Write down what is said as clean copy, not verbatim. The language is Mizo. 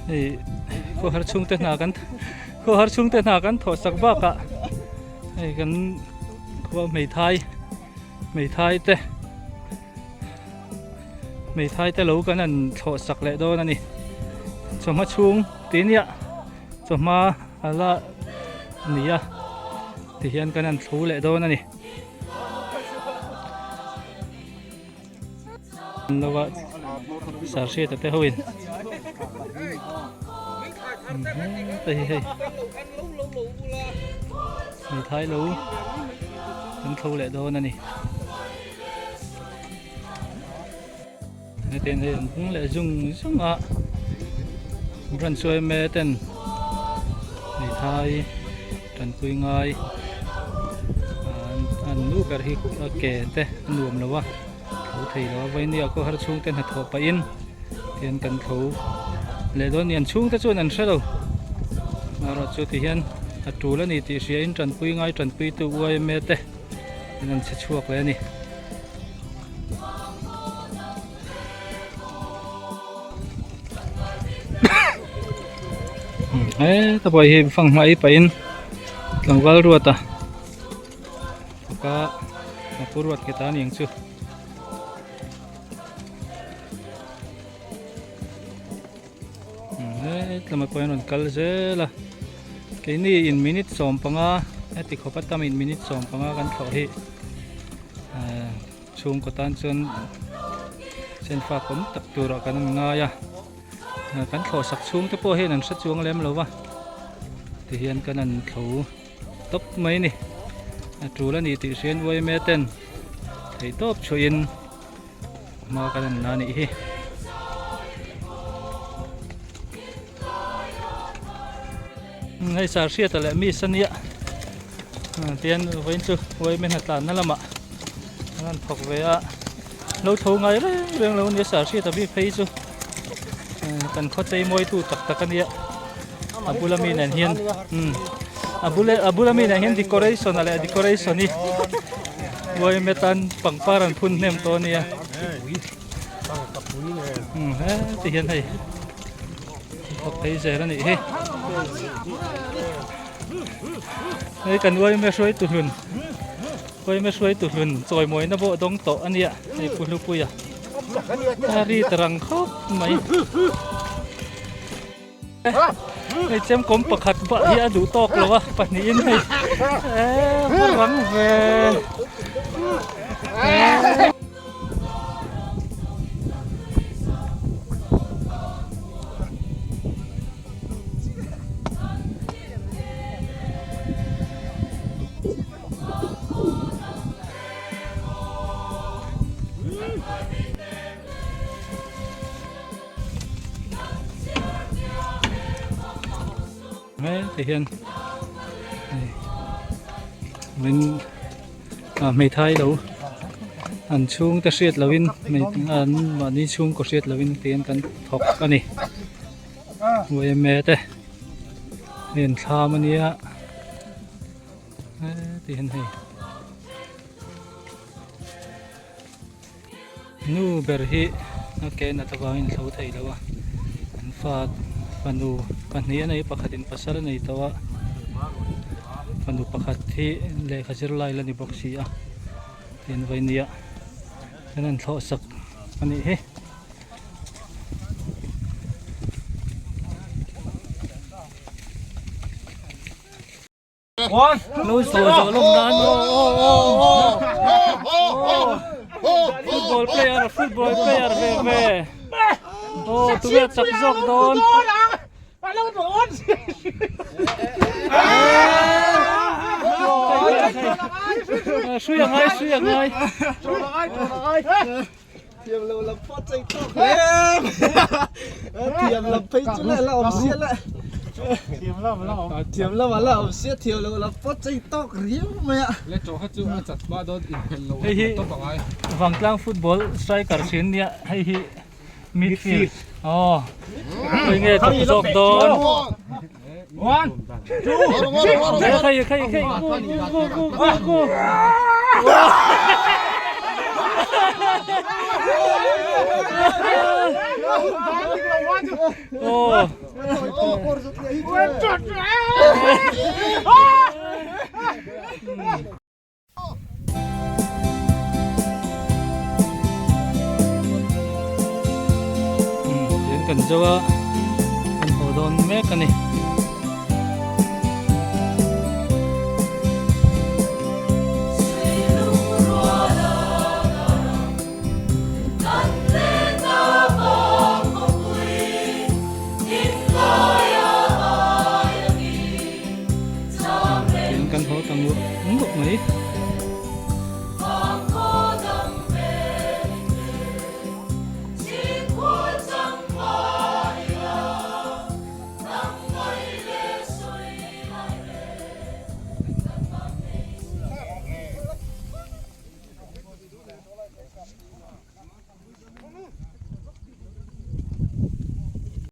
Hei khawhar chhungte hna kan khawhar chhungte hna kan thawh sak bakah hei kan khua hmeithai hmeithai te hmeithai te lo kan han thlawh sak leh dawn a ni chawhma chhung tih nia chawhma a la ni a tihian kan han thlu leh dawn a ni. Lova sarhriata te hoin te hi hei hmeithai lo kan tho leh dawn a ni hetiang hei an hung leh zung zung a branch yma ten hmeithai tanpui ngai an nu ber hi a ke te a nuam lo a tho thei lo a vainia khaw har chhungte hnathawh pahin tihian kan tho leh dawn a ni an chhungte chuan an hre lo amaherawh chu tihian a tul a ni tih hria in tanpui ngai tanpui tu yma te an an che chhuak leh a ni. Heta pawh hi fanghma ei pahin tlangval ruat a faka a pu ruat nghet a ni ang chu. Hetlama pawh hian rawn kal zel a keini in minute 15 heti khawp a tam in minute 15 kan thlawh hi chhungkaw tan chuan senfak awm tak turah kan ngai a kan thlawh sak chhung te pawh hian an hre chuang lem lo va tihian kan han thlo tawp mai a ni a tul a ni tih hriain yma ten theihtawp chhuahin hma kan han la a nih hi. Hei sar hriata leh miss ania tian vawiin chu yma hna tlanna lamah an han thawk ve a lo tho ngai reng reng lo ania sar hriata bik phei chu kan khaw chei mawitu tak tak ania a bula mi nen hian a bula a bula mi nen hian decoration a leh decoration hi yma tan pangpar an phun hnem tawh ania he ti hian hei thawk phei zel a nih hi hei kan yma hruaitu hlun yma hruaitu hlun chawimawina pawh dawng tawh a nia hei pu Hlupuia a ri ta rang khawp mai hei chemkawm pakhat pah hi a duh tawk lo a pahnihin hei eee rang ve. Ti hian min ah hmeithai lo an chhungte hriat lohin an mahni chhungkaw hriat lohin tihian kan thawk a ni yma te hei an thlam a nia heti hian hei. Nu ber hi a ke nat avangin a tho thei lo a, an fa fanu pahnih a nei pakhatin pasal a nei tawh a, fanu pakhat hi lehkha zir lai la ni bawk si a tin vainia an han thlawh sak a nih hi. Lo sawi zawh lawm nan Football player football player ve ve Aw tunge chak zawk dawn Hrui a ngai hrui a ngai Thiam lo lam pawh chei tawk hle. Thiam lam phei chu le la awm sia le. Thiam lam la awm. Thiam lam la awm sia thiam lo lam pawh chei tawk riau mai a. Le chaw kha chu a chat hma dawn inphelh lo Hei hi tawp angai. Vangtlang football striker thin nia hei hi midfield. Aw. Hei nge chak zawk dawn. One, two, three. Khai khai khai go go go go go. Aw. Tian kan zo a, kan haw dawn mek a ni.